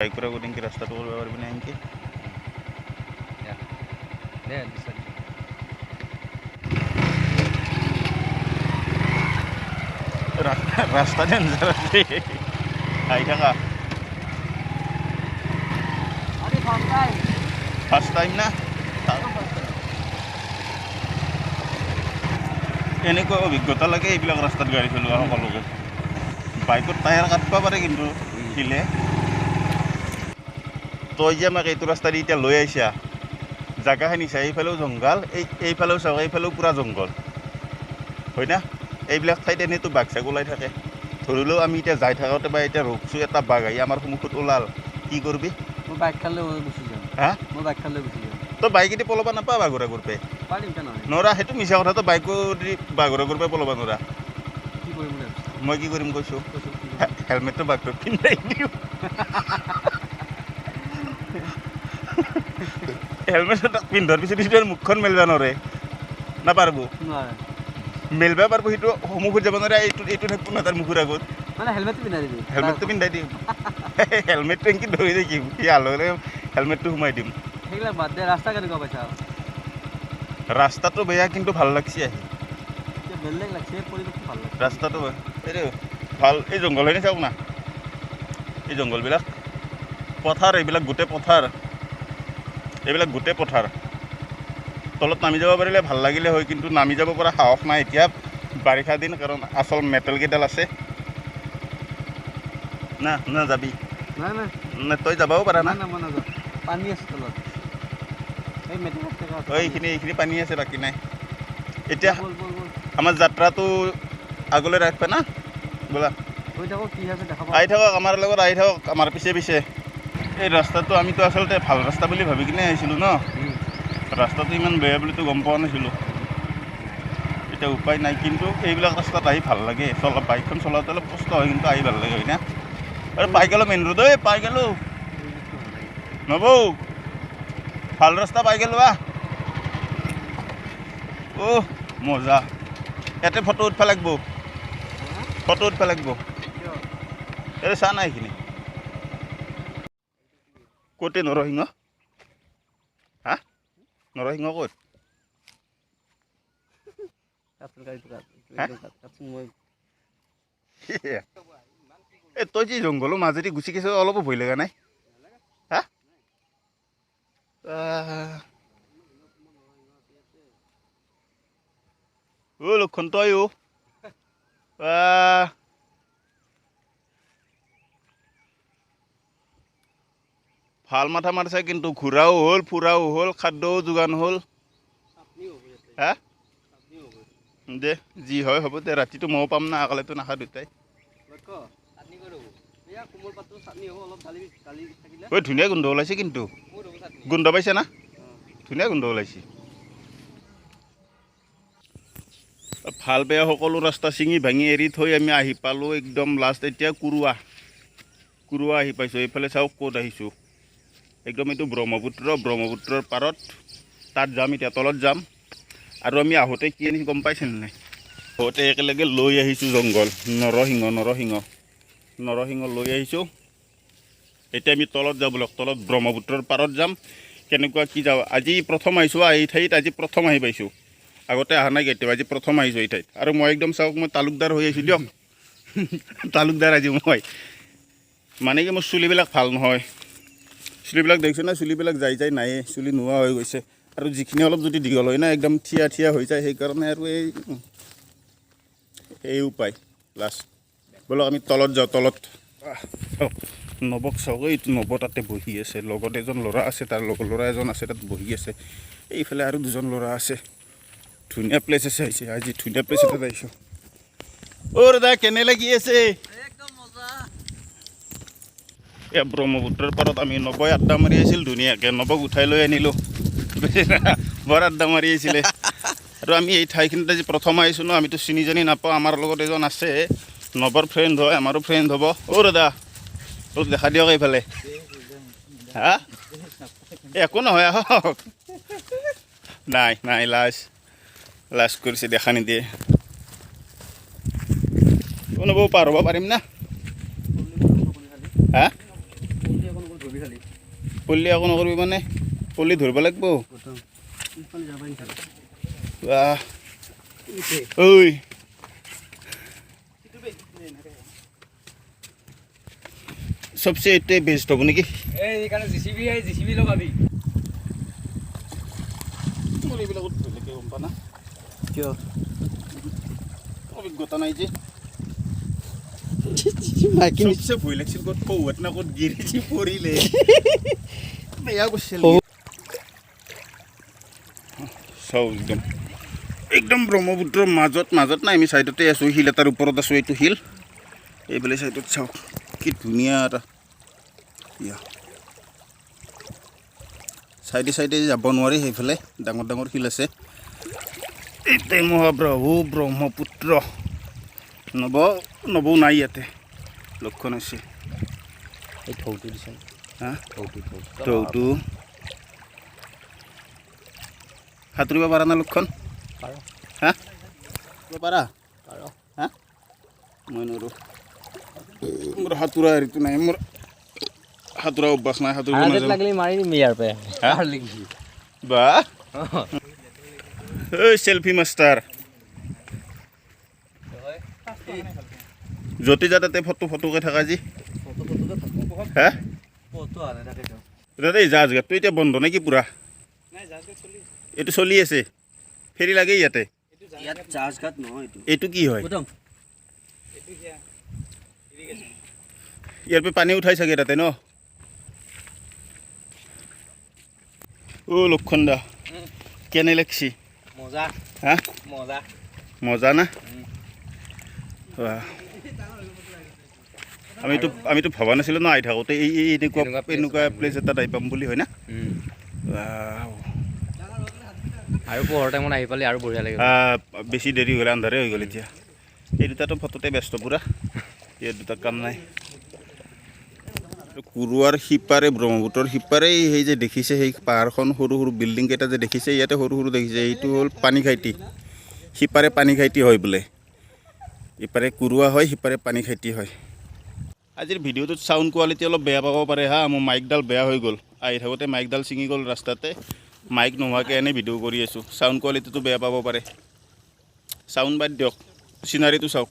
বাইকৰ আগত এনেকৈ ৰাস্তাটো কৰিব পাৰিবি না এনেকৈ? দে বিচাৰি। ৰাস্তা ডেঞ্জাৰ আছে, আহি থাকা। ফাৰ্ষ্ট টাইম না? এনেকুৱা অভিজ্ঞতা লাগে এইবিলাক ৰাস্তাত গাড়ী চলোৱা সকলোকে। বাইকত টায়াৰ কাটিব পাৰে কিন্তু শিলে। তই যে আমাক এইটো ৰাস্তা দি এতিয়া লৈ আহিছা, জাগাখিনি চাই, এইফালেও জংঘল, এইফালেও চাওক, এইফালেও পূৰা জংঘল হয় না? এইবিলাক ঠাইত এনেইতো বাঘ চাঘ ওলাই থাকে। ধৰিলেও আমি এতিয়া যাই থাকোঁতে বা এতিয়া ৰখছোঁ, এটা বাঘ আহি আমাৰ সন্মুখত ওলাল, কি কৰিবি? মই বাইক খালে গুচি যাম। হা? মই বাইক খালে গুচি যাম। তই বাইকেদি পলাব নাপা বাঘৰ আগৰ পে। পাৰিম, কিয় নহয়? নৰা, সেইটো মিছা কথা। তই বাইকো দি বাঘৰ আগৰ পে পলাব নৰা। কি কৰিম বুলি ভাবিছা? মই কি কৰিম কৈছোঁ? কৈছোঁ কি? হেলমেটটো বাঘটোত পিন্ধাই দিওঁ। হেলমেটটো তাক পিন্ধাৰ পিছত সিটো আৰু মুখখন মেলিব নোৱাৰে না? পাৰিব? নোৱাৰে। মেলিব পাৰিব, সেইটো সন্মুখত যাব নোৱাৰে। এইটো থাকিব না তাৰ মুখৰ আগত। মানে হেলমেটটো পিন্ধাই দিবি? হেলমেটটো পিন্ধাই দিম। হেলমেটটো এনেকৈ ধৰি থাকিম, সি হাললে হেলমেটটো সোমাই দিম। সেইবিলাক বাদ দে, ৰাস্তা কেনেকুৱা পাইছা? ৰাস্তাটো বেয়া, কিন্তু ভাল লাগছে আহি। কিবা বেলেগ লাগছে, পৰিৱেশটো ভাল লাগছে। ৰাস্তাটো এইটো ভাল। এই জংঘলখিনি চাওক না, এই জংঘলবিলাক, পথাৰ, এইবিলাক গোটেই পথাৰ, এইবিলাক গোটেই পথাৰ। তলত নামি যাব পাৰিলে ভাল লাগিলে হয়, কিন্তু নামি যাব পৰা সাহস নাই এতিয়া বাৰিষা দিন, কাৰণ আচল মেটেলকেইডাল আছে না। না যাবি? নাই নাই। না, তই যাবও পাৰা না। নাই নাই, মই নাযাওঁ। পানী আছে তলত, এই মেটেল। অ, এইখিনি পানী আছে, বাকী নাই এতিয়া। বল বল বল। আমাৰ যাত্ৰাটো আগলৈ ৰাখবা না, ব'লা। গৈ থাকক, কি আছে দেখা পাওঁ। আহি থাকক, আমাৰ লগত আহি থাকক, আমাৰ পিছে পিছে। এই ৰাস্তাটো আমিতো আচলতে ভাল ৰাস্তা বুলি ভাবি কিনে আহিছিলোঁ ন? ৰাস্তাটো ইমান বেয়া বুলিতো গম পোৱা নাছিলোঁ। এতিয়া উপায় নাই, কিন্তু এইবিলাক ৰাস্তাত আহি ভাল লাগে। চলা বাইকখন চলাওঁতে অলপ কষ্ট হয়, কিন্তু আহি ভাল লাগে, হয় না? আৰু পাই গ'লোঁ মেইন ৰোড, ঐ পাই গ'লোঁ। পৰিৱেশটো ভাল লাগে। নবৌ, ভাল ৰাস্তা পাই গ'লোঁ। আহ, অ' মজা। ইয়াতে ফটো উঠবা লাগব, ফটো উঠবা লাগব। কিয়? এই চা না, এইখিনি ক'তে নৰসিংহ? হা, নৰসিংহ ক'ত? কাটচোন গাড়ীটো, কাট। হা? একদম কাট, কাটচোন মই। এই তই যে জংঘলৰ মাজেদি গুচি গৈছ, অলপো ভয় লগা নাই? হা? আহ। অ' লক্ষণ, তইও আহ। ভাল মাথা মাৰিছে কিন্তু, ঘূৰাও হ'ল, ফুৰাও হ'ল, খাদ্যও যোগান হ'ল। চাটনি হ'ব ইয়াতে। হা? চাটনি হ'ব। দে, যি হয় হ'ব দে। ৰাতিটো ময়ো পাম না, অকলেতো নাখা দুটাই। লক্ষ্য, চাটনি কৰি হ'ব। এয়া কোমল পাতটো চাটনি হ'ব, অলপ দালি দালি থাকিলে। ঐ, ধুনীয়া গোন্ধ ওলাইছে কিন্তু। বহুত হ'ব চাটনি। গোন্ধ পাইছে না? অঁ। ধুনীয়া গোন্ধ ওলাইছে। ভাল বেয়া সকলো ৰাস্তা ছিঙি ভাঙি এৰি থৈ আমি আহি পালোঁ একদম লাষ্ট এতিয়া কুৰুৱা, কুৰুৱা আহি পাইছোঁ। এইফালে চাওক ক'ত আহিছোঁ, একদম এইটো ব্ৰহ্মপুত্ৰ, ব্ৰহ্মপুত্ৰৰ পাৰত। তাত যাম এতিয়া, তলত যাম। আৰু আমি আহোঁতে কি আনিছোঁ গম পাইছেনে নাই? আহোঁতে একেলগে লৈ আহিছোঁ জংঘল, নৰসিংহ, নৰসিংহ, নৰসিংহ লৈ আহিছোঁ। এতিয়া আমি তলত যাব লগ, তলত ব্ৰহ্মপুত্ৰৰ পাৰত যাম। কেনেকুৱা কি যাওঁ, আজি প্ৰথম আহিছোঁ এই ঠাইত, আজি প্ৰথম আহি পাইছোঁ। আগতে অহা নাই কেতিয়াও, আজি প্ৰথম আহিছোঁ এই ঠাইত। আৰু মই একদম চাওক, মই তালুকদাৰ হৈ আহিছোঁ দিয়ক, তালুকদাৰ আজি মই। মানে কি, মোৰ চুলিবিলাক ভাল নহয়। চুলিবিলাক দেখিছোঁ না, চুলিবিলাক যাই যাই নায়ে, চুলি নোহোৱা হৈ গৈছে। আৰু যিখিনি অলপ যদি দীঘল হয় না, একদম থিয়া থিয়া হৈ যায়। সেইকাৰণে আৰু এই উপায় লাষ্ট। ব'লক, আমি তলত যাওঁ, তলত। আহ, চাওক নৱক, চাওক, এইটো নৱ তাতে বহি আছে। লগত এজন ল'ৰা আছে, তাৰ লগৰ ল'ৰা এজন আছে, তাত বহি আছে। এইফালে আৰু দুজন ল'ৰা আছে। ধুনীয়া প্লেচ আছে, আহিছে আজি ধুনীয়া প্লেচ এটাত আহিছোঁ। অ' দাদা, কেনে লাগি আছে? একদম মজা। এয়া ব্ৰহ্মপুত্ৰৰ পাৰত আমি, নৱই আড্ডা মাৰি আছিল ধুনীয়াকৈ। নৱক উঠাই লৈ আনিলোঁ, বৰ আড্ডা মাৰি আছিলে। আৰু আমি এই ঠাইখিনিত আজি প্ৰথম আহিছোঁ ন, আমিতো চিনি জানি নাপাওঁ। আমাৰ লগত এজন আছে, নৱৰ ফ্ৰেণ্ড হয়, আমাৰো ফ্ৰেণ্ড হ'ব। অ' দাদা, অলপ দেখা দিয়ক এইফালে। হা, একো নহয়, আহক। নাই নাই, লাজ লাজ কৰিছে, দেখা নিদিয়ে। অ' নৱ, পাৰ হ'ব পাৰিম না? হা? নকৰিবি খালি। পল্লি একো নকৰিবি মানে পল্লি ধৰিব লাগিব। গৌতম, ইফালে যাব নেকি? বাহ, ঐ, চবচে এইটোৱে বেষ্ট হ'ব নেকি? এই সেইকাৰণে জিচিবি, এই জিচিবি লগাবি। মোৰ এইবিলাকত ভয় লাগে, গম পা না? কিয়? অভিজ্ঞতা নাই যে। চবচে ভয় লাগিছিল ক'ত পৌৱাত না ক'ত গিৰিছি পৰিলে বেয়া কৰিছিল। চাওঁ, একদম একদম ব্ৰহ্মপুত্ৰৰ মাজত, মাজত নাই, আমি ছাইডতে আছোঁ, শিল এটাৰ ওপৰত আছোঁ। এইটো শিল এইফালে ছাইডত চাওক, কি ধুনীয়া এটা। ইয়া চাইডে চাইডে যাব নোৱাৰি, সেইফালে ডাঙৰ ডাঙৰ শিল আছে। এইটোৱে মহাপ্ৰভু ব্ৰহ্মপুত্ৰ। নৱ নবৌ নাই ইয়াতে, লক্ষণ আছে। এই ঢৌটো দিছে। হা? ঢৌটো, ঢৌটো। ঢৌটো। সাঁতুৰিব পাৰা না লক্ষণ? পাৰ। হা, পাৰা? পাৰ। হা, মই নোৱাৰোঁ। মোৰ সাঁতোৰা হেৰিটো নাই, মোৰ সাঁতোৰা অভ্যাস নাই, সাঁতুৰিব নাজানো। লাগিলে মাৰি দিম ইয়াৰ পৰা। হা? লাগি। বা, ঐ চেলফি মাষ্টাৰ, য'তে যা তাতে ফটো ফটোকে থাকা যি। ফটো ফটোকে থাকো। হা। ফটো আনে তাকেতো। দাদা, এই জাহাজ ঘাটটো এতিয়া বন্ধ নেকি পুৰা? এইটো চলি আছে, ফেৰী লাগে ইয়াতে। ইয়াত জাহাজ ঘাট নহয় এইটো। এইটো কি হয়? গৌতম। ইয়াৰ পৰা পানী উঠাই চাগে তাতে ন? অ' লক্ষণ দা, কেনে লাগছি? মজা। হা? মজা। মজা না? বাহ। আমিতো ভবা নাছিলোঁ ন আহি থাকোঁতে এই এনেকুৱা এনেকুৱা place। এনেকুৱা প্লেচ এটাত আহি পাম বুলি, হয় না? ৱাও। আৰু পোহৰ টাইমত আহি পালে আৰু বঢ়িয়া লাগিব। বেছি দেৰি হৈ গ'ল, আন্ধাৰে হৈ গ'ল এতিয়া। এই দুটাতো ফটোতে ব্যস্ত পুৰা, ইয়াত দুটা কাম নাই। কুৰুৱাৰ সিপাৰে, ব্ৰহ্মপুত্ৰৰ সিপাৰে সেই যে দেখিছে, সেই পাহাৰখন, সৰু সৰু বিল্ডিং কেইটা যে দেখিছে ইয়াতে, সৰু সৰু দেখিছে, সেইটো হ'ল পানীখাইটি। সিপাৰে পানীখাইটি হয় বোলে। ইপাৰে কুৰুৱা হয়, সিপাৰে পানীখাইটি হয়। আজিৰ ভিডিঅ'টোত চাউণ্ড কোৱালিটি অলপ বেয়া পাব পাৰে। হা, মোৰ মাইকডাল বেয়া হৈ গ'ল। আহি থাকোঁতে মাইকডাল ছিঙি গ'ল ৰাস্তাতে। মাইক নোহোৱাকৈ এনেই ভিডিঅ' কৰি আছোঁ, চাউণ্ড কোৱালিটিটো বেয়া পাব পাৰে। চাউণ্ড বাদ দিয়ক, চিনাৰীটো চাওক।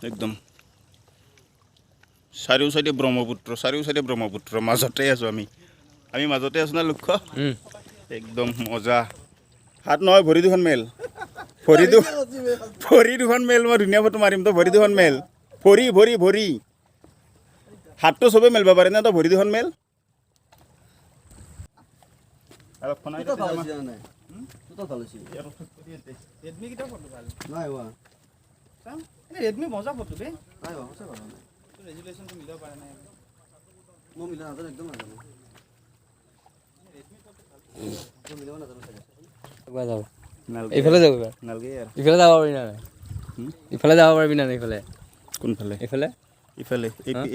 একদম চাৰিও চাইডে ব্ৰহ্মপুত্ৰ, চাৰিও চাইডে ব্ৰহ্মপুত্ৰ, মাজতে আছোঁ আমি। আমি মাজতে আছোঁ না লক্ষ্য? একদম মজা। হাত নহয়, ভৰি দুখন মেল, ভৰি দুখন মেল। মই ধুনীয়া ফটো মাৰিম। তই ভৰি দুখন মেল, ভৰি ভৰি ভৰি। হাতটো চবেই মেলব পাৰে না? তই ভৰি দুখন মেল। ভাল হৈছে নাই? ভাল হৈছে। ৰেডমি কেইটা ফটো ভাল? নাই হোৱা। চাম, ৰেডমি মজা ফটো বে। নাই হোৱা, সঁচা ভাল হোৱা নাই। ৰেজুলেশ্যনটো মিলাব পৰা নাই। মই মিলা নাজানো, একদম নাজানো। মই মিলাব নাজানো চাগে। যাব, এইফালে যাব এবাৰ। নালগে আৰু। ইফালে যাব পাৰিবি না নাই? ইফালে যাব পাৰিবি না নাই ইফালে? কোনফালে? এইফালে। ইফালে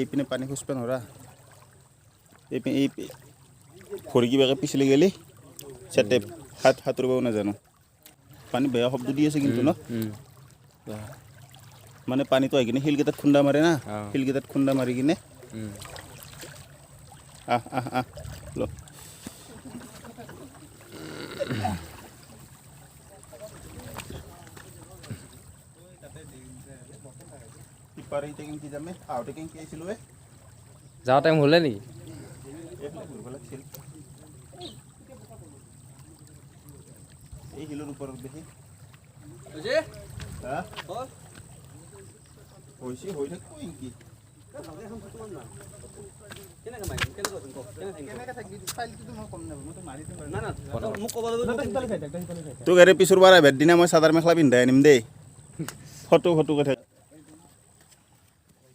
এইপিনে পানী খোজপা নৰা। এইপিনে এই ভৰি কিবাকে পিছলি গেলি চেটেপ। সাঁতুৰিবও নাজানো। পানী বেয়া শব্দ দি আছে কিন্তু ন? মানে পানীটো আহি কিনে শিলকেইটাত খুন্দা মাৰে না। শিলকেইটাত খুন্দা মাৰি কিনে। আহ আহ আহ, ল। সিপাৰে এতিয়া কেনেকে যামে? আহোঁতে কেনেকে আহিছিলোঁ এ? যোৱা টাইম হ'লে নেকি? এইফালে ঘূৰিব লাগিছিল, এই শিলৰ ওপৰত দেখি। হৈছে? হা? হ'ল? হৈছে, হৈ থাকিব ইনকি। ভালকে এখন ফটো মাৰ না। কেনেকে মাৰিম? কেনেকে উঠিম ক? কেনেকে থাকিম? কেনেকৈ থাকবি? ষ্টাইলটোতো মই কম নাপাওঁ, মইতো মাৰি দিম বাৰু। না না, মোক ক'ব লাগিব। তোক এৰে পিছৰ বাৰ আহিবাৰ দিনা মই চাদৰ মেখেলা পিন্ধাই আনিম দেই। ফটো ফটো কথা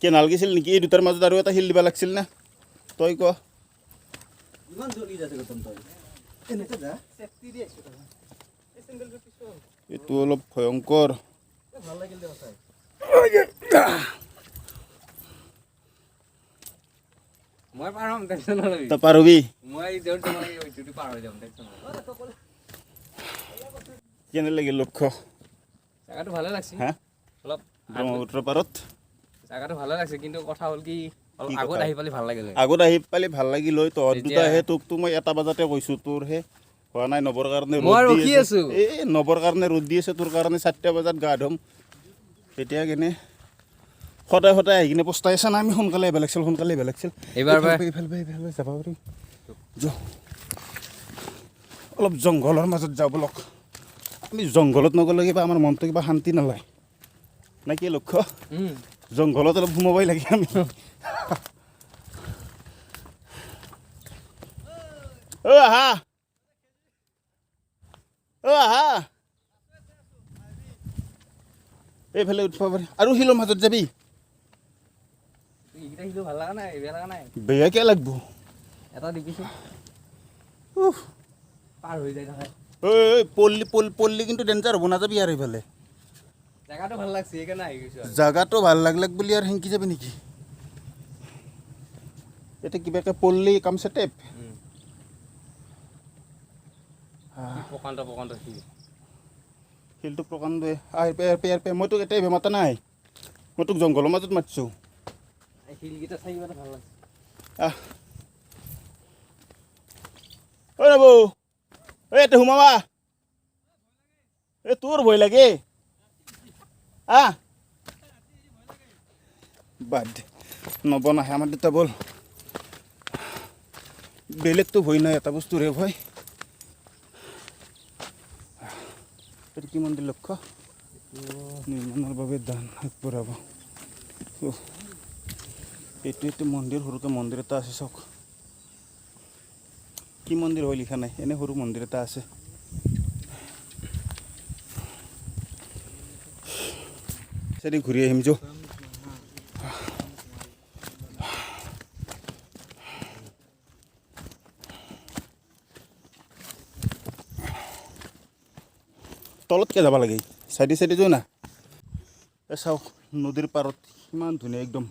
কিয় নালগিছিল নেকি? এই দুটাৰ মাজত আৰু এটা শিল দিব লাগিছিল না? তই ক। ইমান জলদি যাইছে গৌতম তই। এনেকে যা। চেফটি দি আহিছোঁ তাৰমানে। এই চেণ্ডেলযোৰ পিছল। এইটো অলপ ভয়ংকৰ। ভাল লাগিল দে সঁচাই। মই পাৰ হ'ম, টেনশ্যন নলবি। তই পাৰবি? মই এইটো পাৰ হৈ যাম, টেনশ্যন নলবি। কেনে লাগিল লক্ষ্য? জেগাটো ভালে লাগছে। হা? অলপ ব্ৰহ্মপুত্ৰ পাৰত। জেগাটো ভালে লাগছে, কিন্তু কথা হ'ল কি অলপ কি আগত কথা? আহি পালি ভাল লাগিল হয়। আগত আহি পালি ভাল লাগিল হয়। তহঁত এতিয়া- দুটাহে, তোকতো মই 1 বজাতে কৈছোঁ, তোৰহে হোৱা নাই। নবৰ কাৰণে মই ৰ'দ দি ৰখি আছে। আছোঁ। এই নবৰ কাৰণে ৰ'দ দি আছে, তোৰ কাৰণে 4টা বজাত গা ধুম। এতিয়া কেনে সদায় সদায় আহি কিনে পস্তাই আছে না, আমি সোনকালে আহিব লাগিছিল, সোনকালে আহিব লাগিছিল। এইবাৰ এইফালে এইফালে এইফালে যাব পাৰিম। যাওঁ, অলপ জংঘলৰ মাজত যাওঁ বলক। আমি জংঘলত নগ'লে কিবা আমাৰ মনটো কিবা শান্তি নালাগে নে কি লক্ষ্য? জংঘলত অলপ সোমাবই লাগে আমি। অ' আহা, অ' আহা, এইফালে উঠিব পাৰি আৰু শিলৰ মাজত যাবি। এইকেইটা শিলো ভাল লগা নাই, বেয়া লগা নাই। বেয়া কিয় লাগব? এটা দেখিছোঁ। উফ। পাৰ হৈ যায় থাকে। ঐ ঐ, পল্লী পল্লী কিন্তু ডেঞ্জাৰ হ'ব, নাযাবি আৰু এইফালে। জেগাটো ভাল লাগছে, সেইকাৰণে আহি গৈছোঁ আৰু। জাগাটো ভাল লাগলাক বুলি আৰু সেনকি যাবি নেকি? এতিয়া কিবাকে পল্লী কামছে টেপ। কি প্ৰকাণ্ড প্ৰকাণ্ড শিল। শিলটো প্ৰকাণ্ড। আহ, পে পে পে, মই তোক এতিয়াই মাতা নাই, মই তোক জংঘলৰ মাজত মাতিছোঁ। এই শিলকেইটা চাই কিবা এটা ভাল লাগছে। আহ, ঐ নবৌ, ঐ ইয়াতে সোমাবা। এই তোৰ ভয় লাগে। আহ, বাদ দে, নব নাহে আমাৰ দুটা বল। বেলেগতো ভয় নাই, এটা বস্তুৰে ভয়। এইটো কি মন্দিৰ লক্ষ্য? নিৰ্মাণৰ বাবে দান আগবঢ়াব। উফ। এইটো এইটো মন্দিৰ, সৰুকৈ মন্দিৰ এটা আছে চাওক। কি মন্দিৰ হয় লিখা নাই, এনে সৰু মন্দিৰ এটা আছে। চাইডে ঘূৰি আহিম যো। তলতকে যাব লাগে, চাইডে চাইডে যোৱা না। এই চাওক, নদীৰ পাৰত ইমান ধুনীয়া একদম,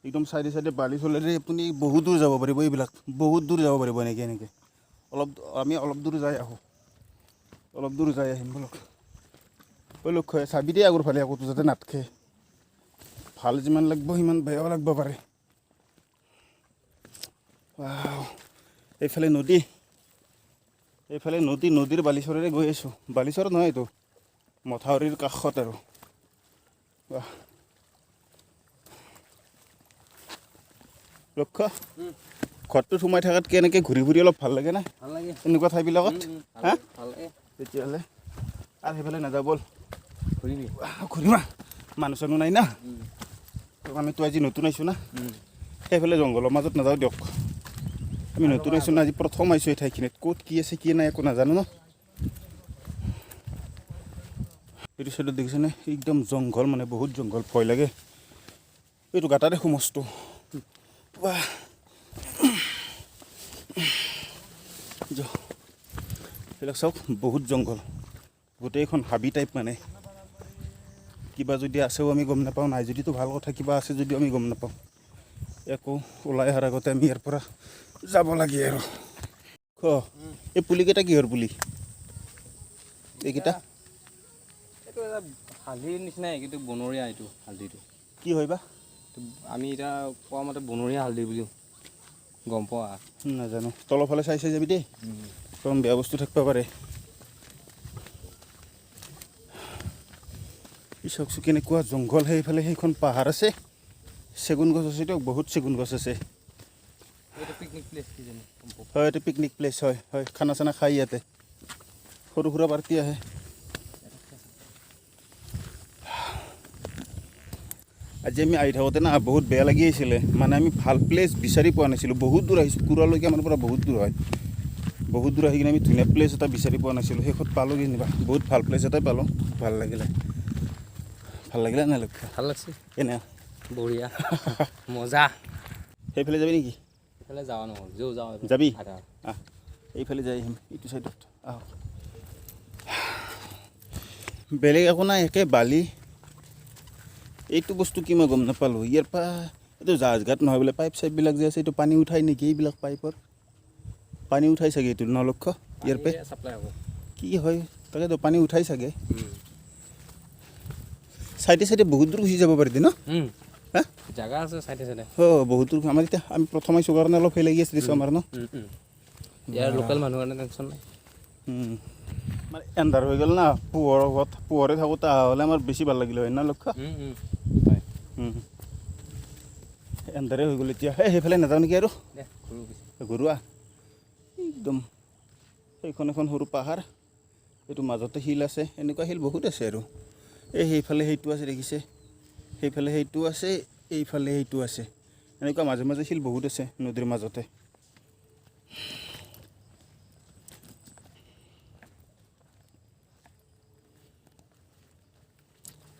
একদম চাইডে চাইডে বালি চলেৰে আপুনি বহুত দূৰ যাব পাৰিব। এইবিলাক বহুত দূৰ যাব পাৰিব এনেকৈ এনেকৈ। অলপ আমি অলপ দূৰ যাই আহোঁ, অলপ দূৰ যাই আহিম বলক। ঐ লক্ষ্য, চাবি দেই আগৰ ফালে, একোতো যাতে নাটকে। ভাল যিমান লাগব সিমান বেয়াও লাগব পাৰে। ৱাও, এইফালে নদী, এইফালে নদী, নদীৰ বালিচৰেৰে গৈ আছোঁ। বালিচৰ নহয়, এইটো মথাউৰিৰ কাষত আৰু। বাহ লক্ষ্য, ঘৰটোত সোমাই থকাতকৈ এনেকৈ ঘূৰি ফুৰি অলপ ভাল লাগে না? ভাল লাগে। এনেকুৱা ঠাইবিলাকত। ভাল হা? ভাল লাগে। তেতিয়াহ'লে আৰু সেইফালে নাযাওঁ ব'ল। ঘূৰিবি। ঘূৰিম আহ, মানুহ চানুহ নাই না। আমিতো আজি নতুন আহিছোঁ না। সেইফালে জংঘলৰ মাজত নাযাওঁ দিয়ক। আমি নতুন আহিছোঁ না, আজি প্ৰথম আহিছোঁ এই ঠাইখিনিত। ক'ত কি আছে কি নাই একো নাজানো ন। এইটো চাইডত দেখিছেনে, একদম জংঘল, মানে বহুত জংঘল, ভয় লাগে। এইটো গাঁতা দেখোঁ মস্ত। বাহ, যাওঁ। এইবিলাক চাওক, বহুত জংঘল, গোটেইখন হাবি টাইপ। মানে কিবা যদি আছেও আমি গম নাপাওঁ, নাই যদিতো ভাল কথা, কিবা আছে যদিও আমি গম নাপাওঁ। একো ওলাই অহাৰ আগতে আমি ইয়াৰ পৰা যাব লাগে আৰু। খ, এই পুলিকেইটা কিহৰ পুলি এইকেইটা? এইটো এটা হালধিৰ নিচিনাই, কিন্তু বনৰীয়া এইটো হালধিটো। কি হয় বা? এইটো আমি এতিয়া কোৱা মতে বনৰীয়া হালধি বুলি গম পোৱা। নাজানো। তলৰফালে চাই চাই যাবি দেই, কাৰণ বেয়া বস্তু থাকিব পাৰে। চাওকচোন কেনেকুৱা জংঘল। সেইফালে সেইখন পাহাৰ আছে, চেগুন গছ আছে দিয়ক, বহুত চেগুন গছ আছে। এইটো পিকনিক প্লেচ কিজানি, গম পোৱা। হয়, এইটো পিকনিক প্লেচ হয়। হয়, খানা চানা খাই ইয়াতে সৰু সুৰা পাৰ্টি আহে। আজি আমি আহি থাকোঁতে না বহুত বেয়া লাগি আছিলে, মানে আমি ভাল প্লেচ বিচাৰি পোৱা নাছিলোঁ। বহুত দূৰ আহিছোঁ, কুৰালৈকে আমাৰ পৰা বহুত দূৰ হয়। বহুত দূৰ আহি কিনে আমি ধুনীয়া প্লেচ এটা বিচাৰি পোৱা নাছিলোঁ। শেষত পালোঁ যেনিবা, বহুত ভাল প্লেচ এটাই পালোঁ। ভাল লাগিলে, ভাল লাগিলে নাই লক্ষ্য? ভাল লাগছে। কেনে? বঢ়িয়া, মজা। সেইফালে যাবি নেকি? সেইফালে যাৱা নহ'ল, যৌ যাওঁ এইফালে। যাবি? আধা। আহ, এইফালে যাই আহিম, এইটো চাইডত আহক। বেলেগ একো নাই, একে বালি। এইটো বস্তু কি মই গম নাপালোঁ। ইয়াৰ পৰা এইটো জাহাজ ঘাট নহয় বোলে, পাইপ চাইপবিলাক যে আছে, এইটো পানী উঠাই নেকি? এইবিলাক পাইপৰ পানী উঠাই চাগে এইটো ন লক্ষ্য? ইয়াৰ পৰা চাপ্লাই হ'ব। কি হয় তাকেতো, পানী উঠাই চাগে। চাইডে চাইডে বহুত দূৰ গুচি যাব পাৰি ন? হা? জাগা আছে চাইডে চাইডে। অঁ, বহুত দূৰ। আমাৰ এতিয়া আমি প্ৰথম আহিছোঁ কাৰণে অলপ সেই লাগি আছে দিছোঁ আমাৰ ন। ইয়াৰ লোকেল মানুহৰ কাৰণে টেনশ্যন নাই। মানে এন্ধাৰ হৈ গ'ল না, পোহৰ ঘৰত পোহৰে থাকোঁতে অহা হ'লে আমাৰ বেছি ভাল লাগিলে হয় না লক্ষ্য? হয়। এন্ধাৰে হৈ গ'ল এতিয়া। এই সেইফালে নাযাওঁ নেকি আৰু? দে ঘূৰো পিছে। ঘৰুৱা একদম সেইখন এখন সৰু পাহাৰ, এইটো মাজতে শিল আছে, এনেকুৱা শিল বহুত আছে আৰু। এই সেইফালে সেইটো আছে, দেখিছে, সেইফালে সেইটো আছে, এইফালে সেইটো আছে, এনেকুৱা মাজে মাজে শিল বহুত আছে নদীৰ মাজতে।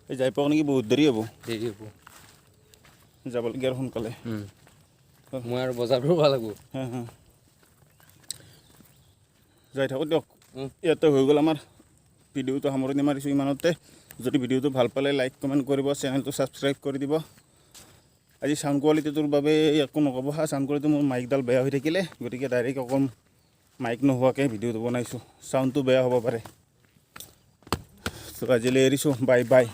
এই যাই পাওঁ নেকি, বহুত দেৰি হ'ব। দেৰি হ'ব। যাব লাগে আৰু সোনকালে। মই আৰু বজাৰ কৰিব লাগিব। হা হা, যাই থাকোঁ দিয়ক। ইয়াতে হৈ গ'ল, আমাৰ ভিডিঅ'টো সামৰণি মাৰিছোঁ ইমানতে। যদি ভিডিঅ'টো ভাল পালে লাইক কমেণ্ট কৰিব, চেনেলটো ছাবস্ক্ৰাইব কৰি দিব। আজি চাউণ্ড কোৱালিটিটোৰ বাবে একো নক'ব হা, চাউণ্ড কোৱালিটি মোৰ মাইকডাল বেয়া হৈ থাকিলে, গতিকে ডাইৰেক্ট অকণ মাইক নোহোৱাকৈ ভিডিঅ'টো বনাইছোঁ, চাউণ্ডটো বেয়া হ'ব পাৰে। ত' আজিলৈ এৰিছোঁ, বাই বাই।